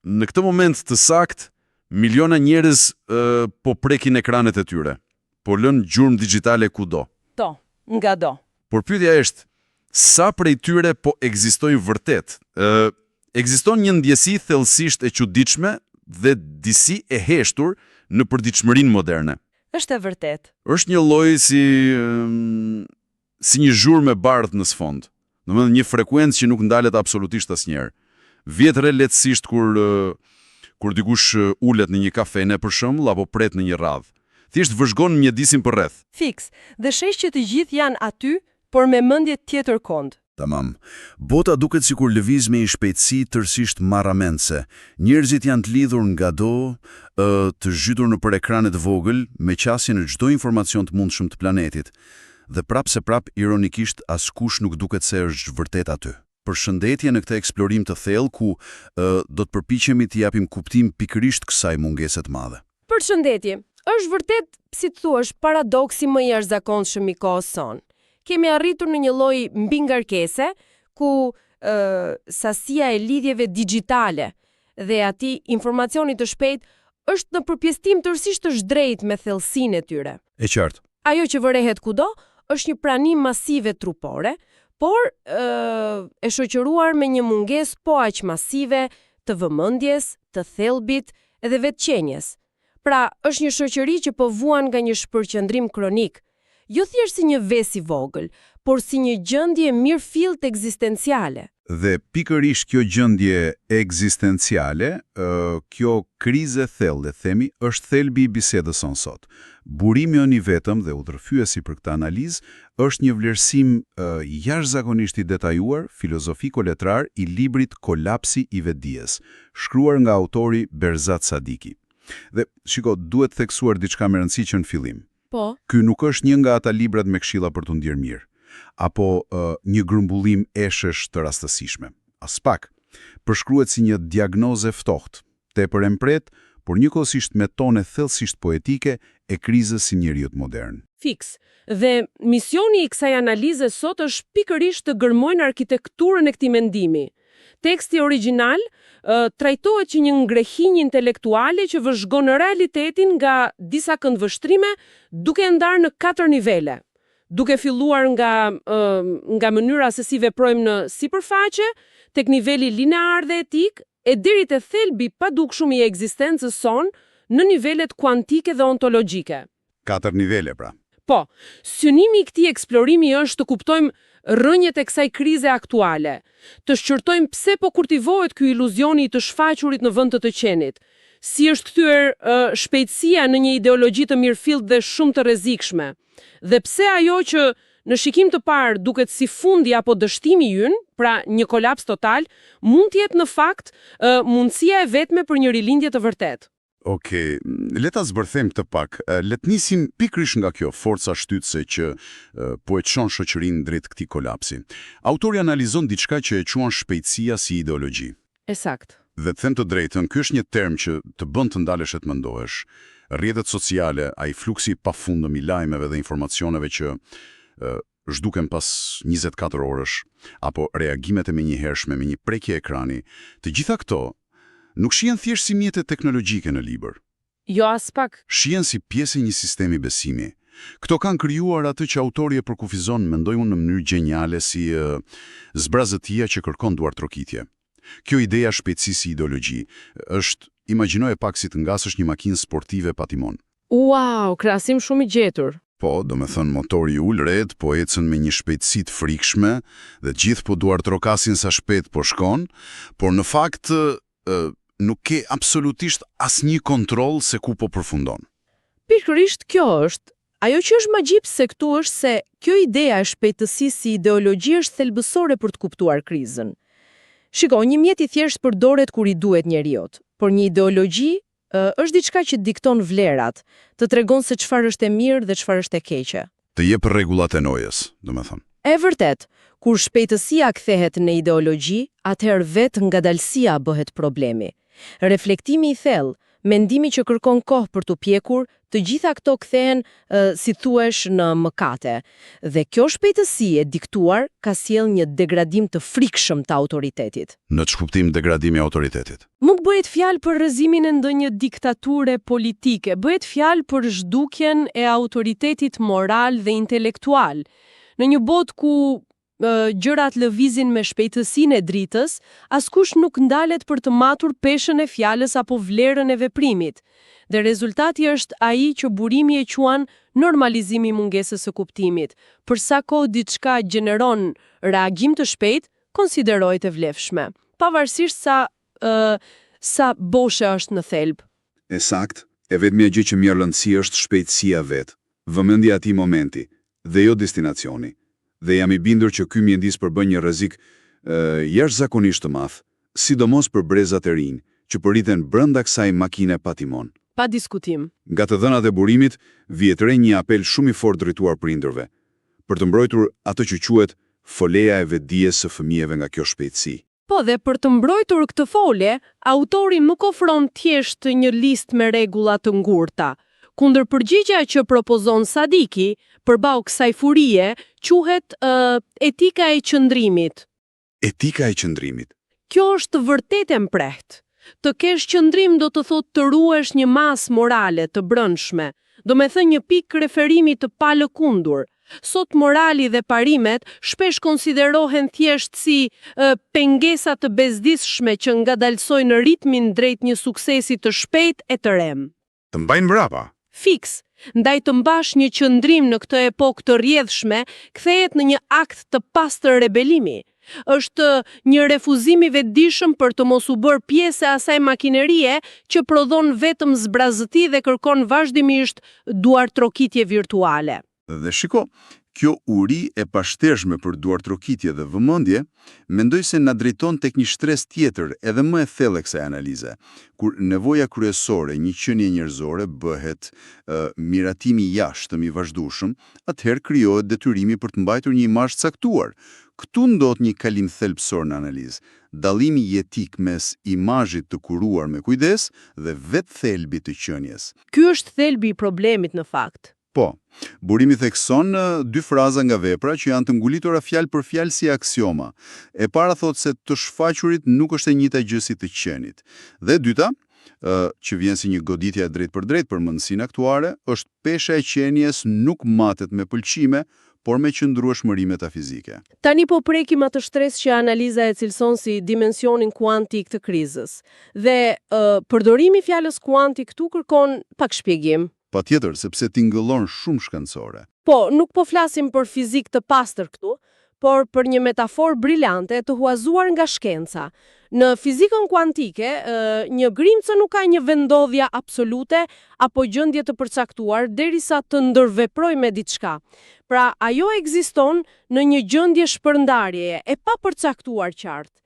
Në këtë moment të saktë, miliona njerëz ë, po prekin ekranet e tyre, po lënë gjurmë digjitale kudo. To, nga do. Por pyetja është, sa prej tyre po ekzistojnë vërtet? Ë, ekziston një ndjesi thellësisht e çuditshme dhe disi e heshtur në përditshmërinë moderne. Është e vërtetë. Është një lloj si ëm, si një zhurmë e bardhë në sfond. Domethënë një frekuencë që nuk ndalet absolutisht asnjëherë. Vihet re lehtësisht kur ë, kur dikush ë, ulet në një kafene për shembull apo pret në një radhë. Thjesht vëzhgon mjedisin përreth. Fiks. Dhe sheh që të gjithë janë aty, por me mendje tjetër kund. Tamam. Bota duket sikur lëviz me një shpejtësi tërësisht marramendëse. Njerëzit janë të lidhur ngado, ë, të zhytur nëpër ekrane të vogël, me qasje në çdo informacion të mundshëm të planetit. Dhe prapë se prapë, ironikisht, askush nuk duket se është vërtet aty. Përshëndetje në këtë eksplorim të thellë ku ë, do të përpiqemi të japim kuptim pikërisht kësaj mungese të madhe. Përshëndetje. Është vërtet, si të thuash, paradoksi më i jashtëzakonshëm i kohës sonë. Kemi arritur në një lloj mbingarkese ku ë sasia e lidhjeve digjitale dhe atij informacioni të shpejt është në përpjestim tërësisht të zhdrejtë me thellësinë e tyre. E qartë. Ajo që vërehet kudo është një prani masive trupore, por ë, e shoqëruar me një mungesë po aq masive të vëmendjes, të thelbit edhe vetëqenies. Pra, është një shoqëri që po vuan nga një shpërqendrim kronik, jo thjesht si një ves i vogël, por si një gjendje mirëfillt ekzistenciale. Dhe pikërisht kjo gjendje ekzistenciale, ë, kjo krizë e thellë, le të themi, është thelbi i bisedës sonë sot. Burimi ynë i vetëm dhe udhërrëfyesi për këtë analizë është një vlerësim ë, jashtëzakonisht i detajuar filozofiko-letrar i librit Kolapsi i vetëdijes, shkruar nga autori Berzat Sadiki. Dhe shiko, duhet theksuar diçka me rëndësi që në fillim. Po. Ky nuk është një nga ata librat me këshilla për t'u ndjerë mirë, apo ë, një grumbullim eshesh të rastësishme. Aspak. Përshkruhet si një diagnozë e ftohtë, tepër e mprehtë, por njëkohësisht me tone thellësisht poetike e krizës si njeriut modern. Fiks. Dhe misioni i kësaj analize sot është pikërisht të gërmojnë arkitekturën e këtij mendimi. Teksti origjinal ë, trajtohet që një ngrehinjë intelektuale që vëzhgon realitetin nga disa këndvështrime duke e ndarë në katër nivele. Duke filluar nga ë, nga mënyra se si veprojmë në sipërfaqe, tek niveli linear dhe etik, e deri te thelbi padukshëm i ekzistencës sonë në nivelet kuantike dhe ontologjike. Katër nivele pra. Po, synimi i këtij eksplorimi është të kuptojmë rrënjët e kësaj krize aktuale, të shqyrtojmë pse po kultivohet ky iluzioni i të shfaqurit në vend të të qenit, si është kthyer ë, shpejtësia në një ideologji të mirëfillt dhe shumë të rrezikshme, dhe pse ajo që në shikim të parë duket si fundi apo dështimi ynë, pra një kolaps total, mund të jetë në fakt ë, mundësia e vetme për një rilindje të vërtetë. Okej, le ta zbërthejmë këtë pak. Le të nisim pikërisht nga kjo forca shtytëse që e, po e çon shoqërinë drejt këtij kolapsi. Autori analizon diçka që e quan shpejtësia si ideologji. E saktë. Dhe të them të drejtën, ky është një term që të bën të ndalesh e të mendohesh. Rrjetet sociale, ai fluksi i pafundëm i lajmeve dhe informacioneve që e, zhduken pas 24 orësh, apo reagimet e menjëhershme me një prekje ekrani, të gjitha këto nuk shihen thjesht si mjete teknologjike në libër. Jo as pak. Shihen si pjesë e një sistemi besimi. Këto kanë krijuar atë që autori e përkufizon, mendoj unë në mënyrë gjeniale si e, zbrazëtia që kërkon duartrokitje. Kjo ideja shpejtësisë si ideologji është, imagjinoje pak si të ngasësh një makinë sportive pa timon. Uau, krahasim shumë i gjetur. Po, do me thënë motori ulëret, po ecën me një shpejtësi të frikshme dhe të gjithë po duartrokasin sa shpejt po shkon, por në fakt ë, nuk ke absolutisht asnjë kontroll se ku po përfundon. Pikërisht kjo është. Ajo që është magjipse këtu është se kjo ideja e shpejtësisë si ideologji është thelbësore për të kuptuar krizën. Shiko, një mjet i thjesht përdoret kur i duhet njeriut, por një ideologji ë, është diçka që dikton vlerat, të tregon se çfarë është e mirë dhe çfarë është e keqe. Të jep rregullat e lojës, do me thënë. E vërtet, kur shpejtësia kthehet në ideologji, atëherë vetë ngadalësia bëhet problemi. Reflektimi i thellë, mendimi që kërkon kohë për t'u pjekur, të gjitha këto kthehen, ë, si thuash, në mëkate. Dhe kjo shpejtësi e diktuar ka sjellë një degradim të frikshëm të autoritetit. Në ç'kuptim degradimi i autoritetit? Nuk bëhet fjalë për rrëzimin e ndonjë diktature politike, bëhet fjalë për zhdukjen e autoritetit moral dhe intelektual. Në një botë ku ë, gjërat lëvizin me shpejtësinë e dritës, askush nuk ndalet për të matur peshën e fjalës apo vlerën e veprimit. Dhe rezultati është ai që burimi e quan normalizimi i mungesës së kuptimit. Për sa kohë diçka gjeneron reagim të shpejtë, konsiderohet e vlefshme, pavarësisht sa ë, sa boshe është në thelb. E sakt, e vetmja gjë që merr rëndësi është shpejtësia vetë, vëmendja e atij momenti, dhe jo destinacioni. Dhe jam i bindur që ky mjedis përbën një rrezik ë, jashtëzakonisht të madh, sidomos për brezat e rinj, që po rriten brenda kësaj makine pa timon. Pa diskutim. Nga të dhënat e burimit, vihet re një apel shumë i fortë drejtuar prindërve, për të mbrojtur atë që quhet foleja e vetdijes së fëmijëve nga kjo shpejtësi. Po dhe për të mbrojtur këtë fole, autori nuk ofron thjesht një listë me rregulla të ngurta. Kundërpërgjigja që propozon Sadiki, përballë kësaj furie, quhet ë, etika e qëndrimit. Etika e qëndrimit. Kjo është vërtet e mprehtë. Të kesh qëndrim do të thotë të ruash një masë morale të brendshme, do me thënë një pikë referimi të palëkundur. Sot morali dhe parimet shpesh konsiderohen thjesht si e, pengesa të bezdisshme që ngadalësojnë ritmin drejt një suksesi të shpejtë e të rem. Të mbajnë mbrapa. Fiks, ndaj të mbash një qëndrim në këtë epokë të rrjedhshme, kthehet në një akt të pastër rebelimi. Është një refuzim i vetëdijshëm për të mos u bërë pjesë e asaj makinerie që prodhon vetëm zbrazëti dhe kërkon vazhdimisht duartrokitje virtuale. Dhe shiko, kjo uri e pashtershme për duartrokitje dhe vëmendje, mendoj se na drejton tek një shtresë tjetër edhe më e thellë e kësaj analize, kur nevoja kryesore e një qenie njerëzore bëhet ë, miratimi i jashtëm i vazhdueshëm, atëherë krijohet detyrimi për të mbajtur një imazh caktuar. Këtu ndodh një kalim thelbësor në analizë, dallimi jetik mes imazhit të kuruar me kujdes dhe vetë thelbit të qenies. Ky është thelbi i problemit në fakt. Po, burimi thekson ë, dy fraza nga vepra që janë të ngulitura fjalë për fjalë si aksioma. E para thotë se të shfaqurit nuk është e njëjta gjë si të qenit. Dhe e dyta, ë, që vjen si një goditje e drejtpërdrejtë për mendësinë aktuale, është pesha e qenies nuk matet me pëlqime, por me qëndrueshmëri metafizike. Tani po prekim atë shtresë që analiza e cilëson si dimensionin kuantik të krizës. Dhe ë, përdorimi i fjalës kuantik këtu kërkon pak shpjegim. Patjetër, sepse tingëllon shumë shkencore. Po, nuk po flasim për fizik të pastër këtu, por për një metaforë brillante të huazuar nga shkenca. Në fizikën kuantike, ë, një grimcë nuk ka një vendodhja absolute apo gjendje të përcaktuar derisa të ndërveprojë me diçka. Pra, ajo ekziston në një gjendje shpërndarjeje e papërcaktuar qartë.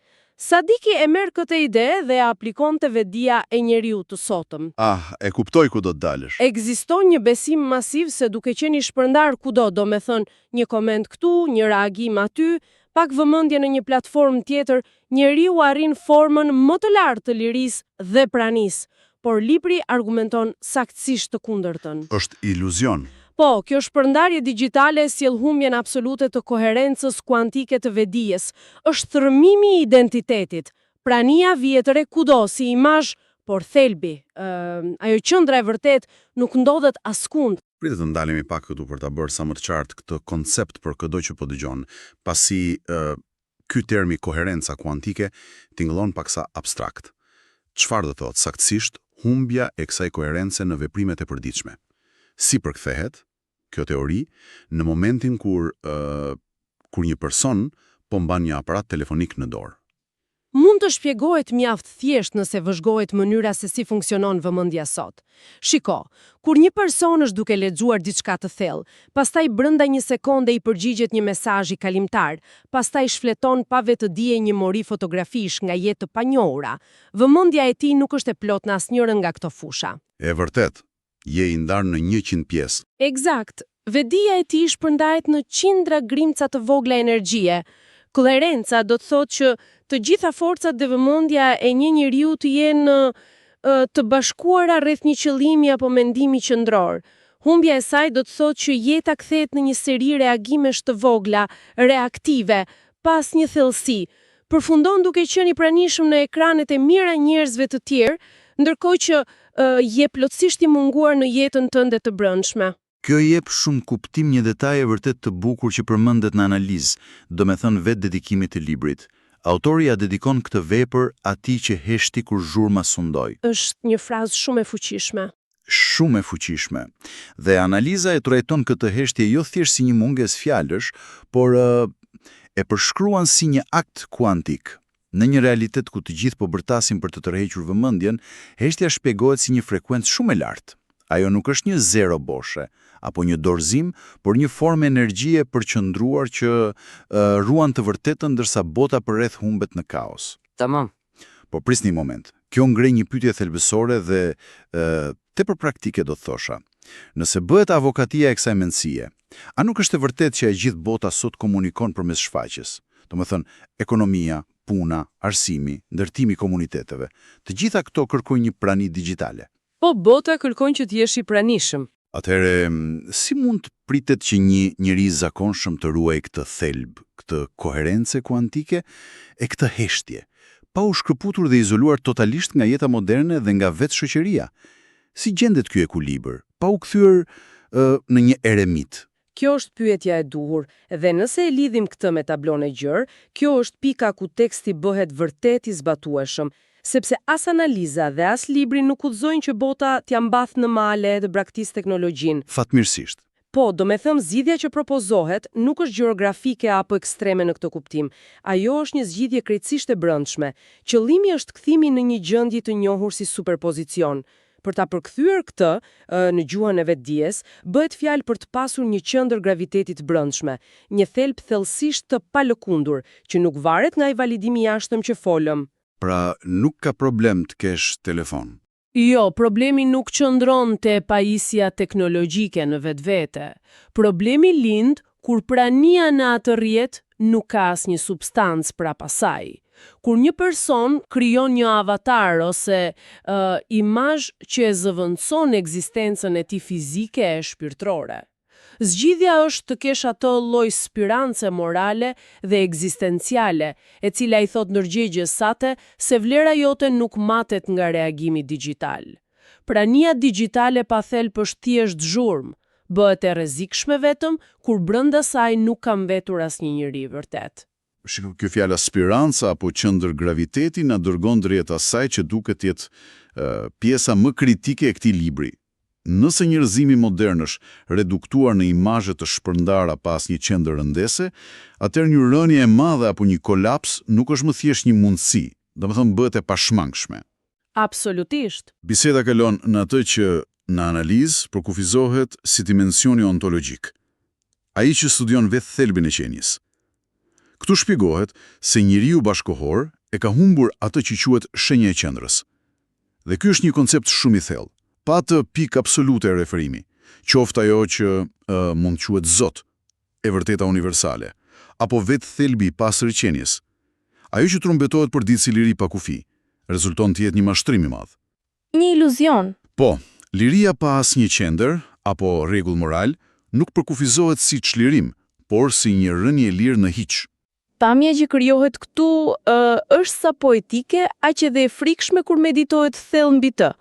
Sadiki e merr këtë ide dhe e aplikon te vetdija e njeriut të sotëm. Ah, e kuptoj ku do të dalësh. Ekziston një besim masiv se duke qenë i shpërndar kudo, do me thënë një koment këtu, një reagim aty, pak vëmendje në një platformë tjetër, njeriu arrin formën më të lartë të lirisë dhe pranisë, por libri argumenton saktësisht të kundërtën. Është iluzion. Po, kjo shpërndarje digjitale sjell humbjen absolute të koherencës kuantike të vetdijes. Është thërmimi i identitetit. Prania vihet re kudo si imazh, por thelbi, ë, ajo qendra e vërtet nuk ndodhet askund. Pritet të ndalemi pak këtu për ta bërë sa më të qartë këtë koncept për këdo që po dëgjon, pasi ë, ky termi koherenca kuantike tingëllon paksa abstrakt. Çfarë do thotë saktësisht humbja e kësaj koherence në veprimet e përditshme? Si përkthehet kjo teori në momentin kur ë, kur një person po mban një aparat telefonik në dorë? Mund të shpjegohet mjaft thjesht nëse vëzhgohet mënyra se si funksionon vëmendja sot. Shiko, kur një person është duke lexuar diçka të thellë, pastaj brenda një sekonde i përgjigjet një mesazhi kalimtar, pastaj shfleton pa vetëdije një mori fotografish nga jetë të panjohura, vëmendja e tij nuk është e plotë në asnjërën nga këto fusha. E vërtet, je i ndarë në 100 pjesë. Eksakt. Vetdija e tij shpërndahet në qindra grimca të vogla energjie. Koherenca do të thotë që të gjitha forcat dhe vëmendja e një njeriu të jenë të bashkuara rreth një qëllimi apo mendimi qendror. Humbja e saj do të thotë që jeta kthehet në një seri reagimesh të vogla, reaktive, pa asnjë thellësi. Përfundon duke qenë i pranishëm në ekranet e mijëra njerëzve të tjerë, ndërkohë që ë, je plotësisht i munguar në jetën tënde të brendshme. Kjo i jep shumë kuptim një detaje vërtet të bukur që përmendet në analizë, domethënë vetë dedikimit të librit. Autori ia dedikon këtë vepër atij që heshti kur zhurma sundoi. Është një frazë shumë e fuqishme. Shumë e fuqishme. Dhe analiza e trajton këtë heshtje jo thjesht si një mungesë fjalësh, por ë, e përshkruan si një akt kuantik. Në një realitet ku të gjithë po bërtasin për të tërhequr vëmendjen, heshtja shpjegohet si një frekuencë shumë e lartë. Ajo nuk është një zero boshe, apo një dorëzim, por një formë energjie përqendruar që ë, ruan të vërtetën ndërsa bota përreth humbet në kaos. Tamam. Po prisni një moment. Kjo ngre një pyetje thelbësore dhe ë tepër praktike do të thosha. Nëse bëhet avokatia e kësaj mendësie, a nuk është e vërtetë që e gjithë bota sot komunikon përmes shfaqjes? Domethënë, ekonomia, puna, arsimi, ndërtimi i komuniteteve, të gjitha këto kërkojnë një prani digjitale. Po bota kërkon që të jesh i pranishëm. Atëherë, si mund të pritet që një njeri i zakonshëm të ruajë këtë thelb, këtë koherence kuantike e këtë heshtje, pa u shkëputur dhe izoluar totalisht nga jeta moderne dhe nga vetë shoqëria? Si gjendet ky ekuilibër, pa u kthyer ë, në një eremit? Kjo është pyetja e duhur dhe nëse e lidhim këtë me tablon e gjerë, kjo është pika ku teksti bëhet vërtet i zbatueshëm, sepse as analiza dhe as libri nuk udhëzojnë që bota t'ja mbath në male dhe braktis teknologjinë. Fatmirësisht. Po, do me thënë zgjidhja që propozohet nuk është gjeografike apo ekstreme në këtë kuptim. Ajo është një zgjidhje krejtësisht e brendshme. Qëllimi është kthimi në një gjendje të njohur si superpozicion. Për ta përkthyer këtë ë, në gjuhën e vetëdijes, bëhet fjalë për të pasur një qendër graviteti të brendshme, një thelb thellësisht të palëkundur, që nuk varet nga i validimi i jashtëm që folëm. Pra, nuk ka problem të kesh telefon. Jo, problemi nuk qëndron te pajisja teknologjike në vetvete. Problemi lind kur prania në atë rrjet nuk ka asnjë substancë prapa saj. Kur një person krijon një avatar ose uh, imazh që e zëvendëson ekzistencën e tij fizike e shpirtërore. Zgjidhja është të kesh atë lloj spirance morale dhe ekzistenciale, e cila i thot ndërgjegjes sate se vlera jote nuk matet nga reagimi digjital. Prania digjitale pa thelb është thjesht zhurmë, bëhet e rrezikshme vetëm kur brenda saj nuk ka mbetur asnjë njeri i vërtet. Shiko, kjo fjala spiranca apo qendër graviteti na dërgon drejt asaj që duket të jetë ë, pjesa më kritike e këtij libri. Nëse njerëzimi modern është reduktuar në imazhe të shpërndara pa asnjë qendër rëndese, atëherë një rënie e madhe apo një kolaps nuk është më thjesht një mundësi, domethënë bëhet e pashmangshme. Absolutisht. Biseda kalon në atë që në analizë përkufizohet si dimensioni ontologjik, ai që studion vetë thelbin e qenies. Këtu shpjegohet se njeriu bashkohor e ka humbur atë që quhet shenja e qendrës. Dhe ky është një koncept shumë i thellë, pa atë pikë absolute e referimi, qoftë ajo që e, mund të quhet Zot, e vërteta universale, apo vetë thelbi i pastër i qenies. Ajo që trumbetohet për ditë si liri pa kufi, rezulton të jetë një mashtrim i madh. Një iluzion. Po, liria pa asnjë qendër apo rregull moral nuk përkufizohet si çlirim, por si një rënie e lirë në hiç. Pamja që krijohet këtu ë, është sa poetike, aq edhe e frikshme kur meditohet thellë mbi të.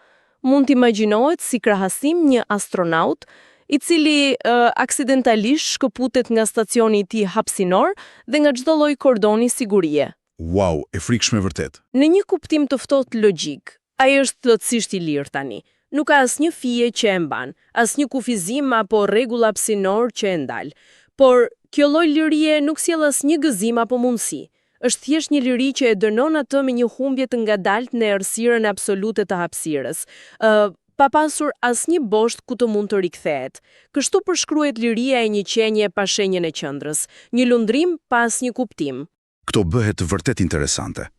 Mund të imagjinohet si krahasim një astronaut i cili ë, aksidentalisht shkëputet nga stacioni i tij hapësinor dhe nga çdo lloj kordoni sigurie. Wow, e frikshme vërtet. Në një kuptim të ftohtë logjik, ai është plotësisht i lirë tani. Nuk ka asnjë fije që e mban, asnjë kufizim apo rregull hapësinor që e ndal. Por kjo lloj lirie nuk sjell asnjë gëzim apo mundësi. Është thjesht një liri që e dënon atë me një humbje të ngadaltë në errësirën absolute të hapësirës, ë pa pasur asnjë bosht ku të mund të rikthehet. Kështu përshkruhet liria e një qenie pa shenjën e qendrës, një lundrim pa asnjë kuptim. Këto bëhet vërtet interesante,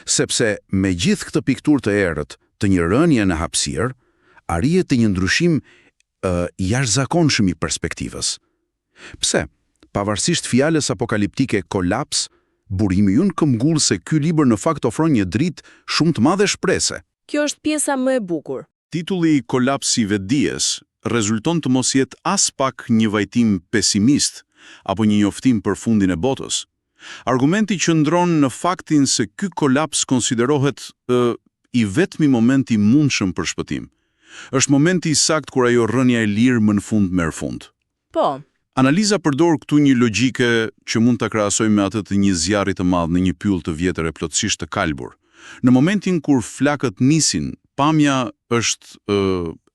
sepse me gjithë këtë pikturë të errët të një rënie në hapësirë, arrihet të një ndryshim ë jashtëzakonshëm i perspektivës. Pse? Pavarësisht fjalës apokaliptike kolaps, burimi ynë këmbgul se ky libër në fakt ofron një dritë shumë të madhe shprese. Kjo është pjesa më e bukur. Titulli Kolapsi i vetëdijes rezulton të mos jetë as pak një vajtim pesimist apo një njoftim për fundin e botës. Argumenti qëndron në faktin se ky kolaps konsiderohet ë, i vetmi moment i mundshëm për shpëtim. Është momenti i saktë kur ajo rënia e lirë më në fund merr fund. Po, Analiza përdor këtu një logjike që mund ta krahasojmë me atë të një zjarri të madh në një pyll të vjetër e plotësisht të kalbur. Në momentin kur flakët nisin, pamja është ë,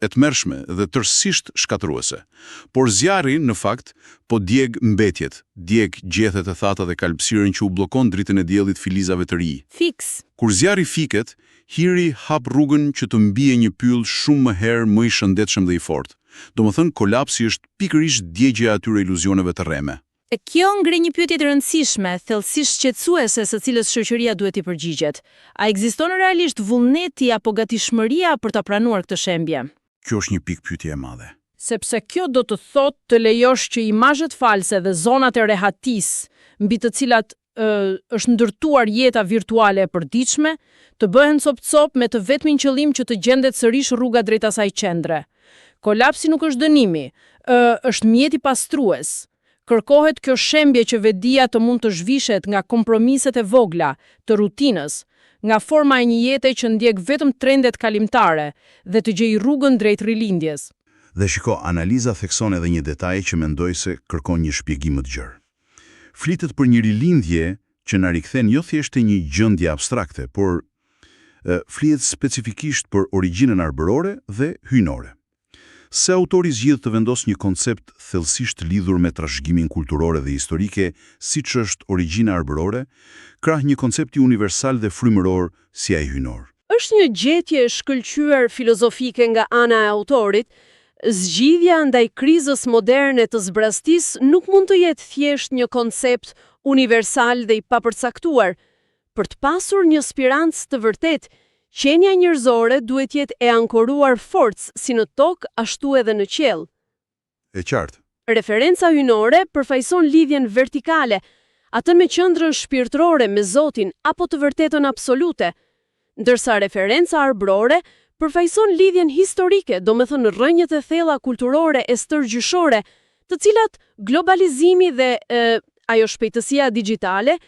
e tmerrshme dhe tërësisht shkatërruese. Por zjarri, në fakt, po djeg mbetjet, djeg gjethet e thata dhe kalbësirën që u bllokon dritën e diellit filizave të rinj. fiks. Kur zjarri fiket, hiri hap rrugën që të mbije një pyll shumë më herë më i shëndetshëm dhe i fortë. Domethënë, kolapsi është pikërisht djegjja e atyre iluzioneve të rreme. E kjo ngre një pyetje të rëndësishme, thellësisht shqetësuese së cilës shoqëria duhet t'i përgjigjet. A ekziston realisht vullneti apo gatishmëria për ta pranuar këtë shembje? Kjo është një pikë pyetje e madhe. Sepse kjo do të thotë të lejosh që imazhet false dhe zonat e rehatisë, mbi të cilat ë, është ndërtuar jeta virtuale e përditshme, të bëhen copë-copë me të vetmin qëllim që të gjendet sërish rruga drejt asaj qendre. Kolapsi nuk është dënimi, ë, është mjeti pastrues. Kërkohet kjo shembje që vedia të mund të zhvishet nga kompromiset e vogla, të rutinës, nga forma e një jete që ndjek vetëm trendet kalimtare dhe të gjejë rrugën drejt rilindjes. Dhe shiko, analiza thekson edhe një detaj që mendoj se kërkon një shpjegim më të gjerë. Flitet për një rilindje që na rikthen jo thjesht te një gjendje abstrakte, por e, flitet specifikisht për origjinën arbërore dhe hyjnore. Se autori zgjidh të vendos një koncept thellësisht të lidhur me trashëgimin kulturore dhe historike, siç është origjina arbërore, krah një koncepti universal dhe frymëror si ai hyjnor. Është një gjetje e shkëlqyer filozofike nga ana e autorit, zgjidhja ndaj krizës moderne të zbraztisë nuk mund të jetë thjesht një koncept universal dhe i papërcaktuar. Për të pasur një spirancë të vërtetë, qenia njerëzore duhet jetë e ankoruar forcë si në tokë ashtu edhe në qiell. E qartë. Referenca hyjnore përfaqëson lidhjen vertikale, atë me qendrën shpirtërore me Zotin apo të vërtetën absolute, ndërsa referenca arbrore përfaqëson lidhjen historike, domethënë rrënjët e thella kulturore e stërgjyshore, të cilat globalizimi dhe e, ajo shpejtësia digjitale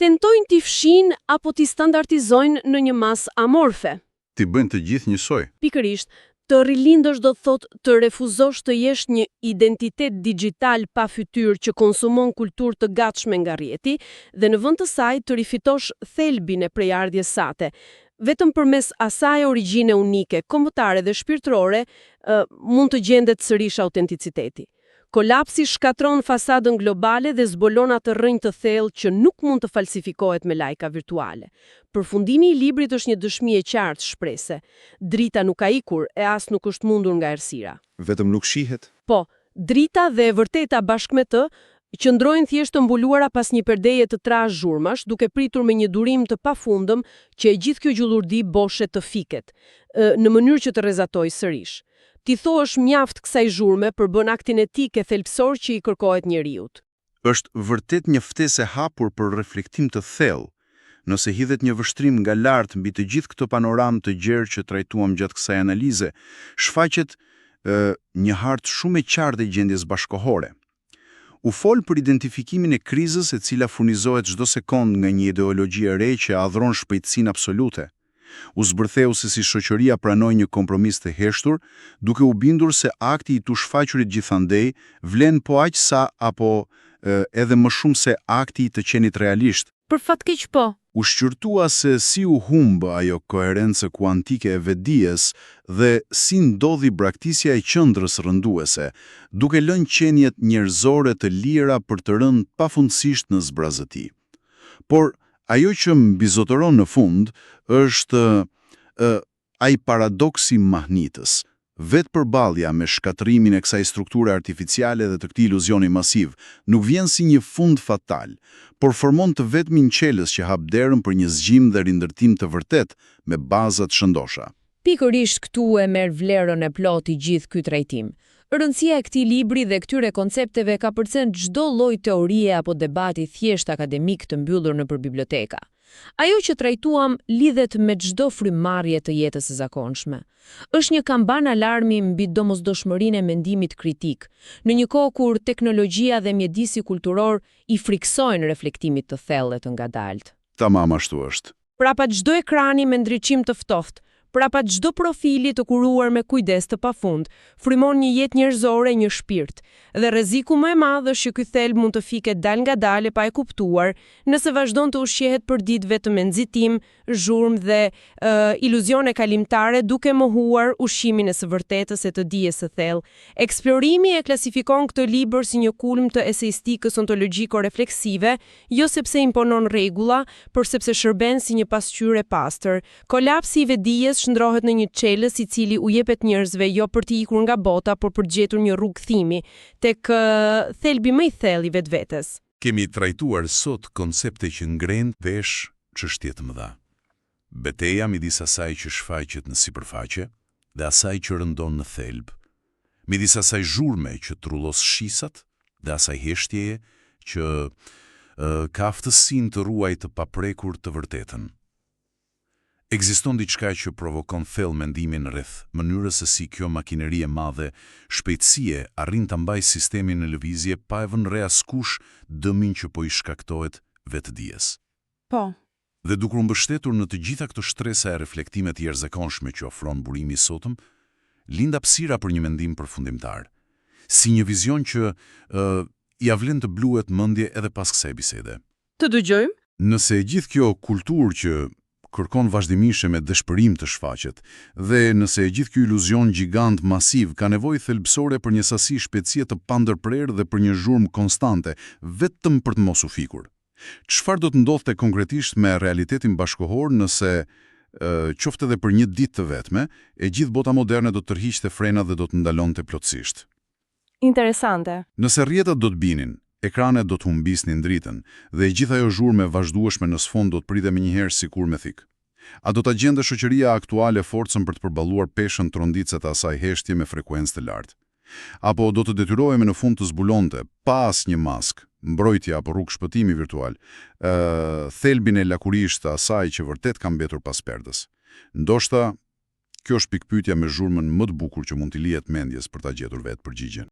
tentojnë t'i fshin apo t'i standardizojnë në një masë amorfe. Ti bëjnë të gjithë njësoj. Pikërisht, të rilindësh do të thotë të refuzosh të jesh një identitet digital pa fytyrë që konsumon kulturë të gatshme nga rrjeti dhe në vend të saj të rifitosh thelbin e prejardhjes sate. Vetëm përmes asaj origjine unike, kombëtare dhe shpirtërore, ë, mund të gjendet sërish autenticiteti. Kolapsi shkatron fasadën globale dhe zbulon atë rrënjë të thellë që nuk mund të falsifikohet me lajka virtuale. Përfundimi i librit është një dëshmi e qartë shprese. Drita nuk ka ikur e as nuk është mundur nga errësira. Vetëm nuk shihet. Po, drita dhe e vërteta bashkë me të qëndrojnë thjesht të mbuluara pas një perdeje të trashë zhurmash, duke pritur me një durim të pafundëm që e gjithë kjo gjullurdi boshe të fiket, ë, në mënyrë që të rrezatojë sërish. Ti thuash mjaft kësaj zhurme përbën aktin etik e thelbësor që i kërkohet njeriut. Është vërtet një ftesë e hapur për reflektim të thellë. Nëse hidhet një vështrim nga lart mbi të gjithë këtë panoramë të gjerë që trajtuam gjatë kësaj analize, shfaqet ë, një hartë shumë e qartë e gjendjes bashkohore. U fol për identifikimin e krizës e cila furnizohet çdo sekond nga një ideologji e re që adhron shpejtësinë absolute. U zbërtheu se si shoqëria pranoi një kompromis të heshtur, duke u bindur se akti i të shfaqurit gjithandej vlen po aq sa apo e, edhe më shumë se akti i të qenit realisht. Për fatkeq po. U shqyrtua se si u humb ajo koherencë kuantike e vetdijes dhe si ndodhi braktisja e qendrës rënduese, duke lënë qeniet njerëzore të lira për të rënë pafundësisht në zbrazëti. Por ajo që mbizotëron në fund është ë, ai paradoksi mahnitës. Vetë përballja me shkatërrimin e kësaj strukture artificiale dhe të këtij iluzioni masiv nuk vjen si një fund fatal, por formon të vetmin qelës që hap derën për një zgjim dhe rindërtim të vërtet me baza të shëndosha. Pikërisht këtu e merr vlerën e plotë i gjithë ky trajtim. Rëndësia e këtij libri dhe këtyre koncepteve ka përcen çdo lloj teorie apo debati thjesht akademik të mbyllur nëpër biblioteka. Ajo që trajtuam lidhet me çdo frymëmarrje të jetës së zakonshme. Është një kamban alarmi mbi domosdoshmërinë e mendimit kritik, në një kohë kur teknologjia dhe mjedisi kulturor i friksojnë reflektimit të thellë e të ngadaltë. Tamam ashtu është. Prapa çdo ekrani me ndriçim të ftohtë, prapa çdo profili të kuruar me kujdes të pafund, frymon një jetë njerëzore, një shpirt. Dhe rreziku më e madh është që ky thelb mund të fiket dalngadalë e pa e kuptuar, nëse vazhdon të ushqehet përditë vetëm me nxitim, zhurmë dhe ë, iluzione kalimtare duke mohuar ushqimin e së vërtetës e të dijes së thellë. Eksplorimi e klasifikon këtë libër si një kulm të eseistikës ontologjiko-refleksive, jo sepse imponon rregulla, por sepse shërben si një pasqyrë e pastër. Kolapsi i vetdijes shndrohet në një çelës i cili u jepet njerëzve jo për të ikur nga bota, por për të gjetur një rrugë kthimi tek ë, thelbi më i thellë i vetvetes. Kemi trajtuar sot koncepte që ngrenë vesh çështje të mëdha. Beteja midis asaj që shfaqet në sipërfaqe dhe asaj që rëndon në thelb. Midis asaj zhurme që trullos shisat dhe asaj heshtjeje që ë, ka aftësinë të ruajë të paprekur të vërtetën. Ekziston diçka që provokon thellë mendimin rreth mënyrës se si kjo makineri e madhe shpejtësie arrin ta mbajë sistemin në lëvizje pa e vënë re askush dëmin që po i shkaktohet vetëdijes. Po. Dhe duke u mbështetur në të gjitha këto shtresa e reflektime të jashtëzakonshme që ofron burimi i sotëm, lind hapësira për një mendim përfundimtar, si një vizion që ë ia vlen të bluhet mendje edhe pas kësaj bisede. Të dëgjojmë? Nëse e gjithë kjo kulturë që kërkon vazhdimisht e me dëshpërim të shfaqet, dhe nëse e gjithë ky iluzion gjigant masiv ka nevojë thelbësore për një sasi shpejtësie të pandërprerë dhe për një zhurmë konstante, vetëm për të mos u fikur. Çfarë do të ndodhte konkretisht me realitetin bashkohor nëse ë, qoftë edhe për një ditë të vetme, e gjithë bota moderne do të tërhiqte frenat dhe do të ndalonte plotësisht? Interesante. Nëse rrjetat do të binin, ekranet do të humbisnin dritën dhe e gjithë ajo zhurmë e vazhdueshme në sfond do të pritej menjëherë sikur me thik. A do ta gjente shoqëria aktuale forcën për të përballuar peshën tronditëse të asaj heshtje me frekuencë të lartë? Apo do të detyrohemi në fund të zbulonte, pa asnjë maskë, mbrojtje apo rrugë shpëtimi virtual, ë thelbin e lakurisht të asaj që vërtet ka mbetur pas perdës. Ndoshta kjo është pikpyetja me zhurmën më të bukur që mund t'i lihet mendjes për ta gjetur vetë përgjigjen.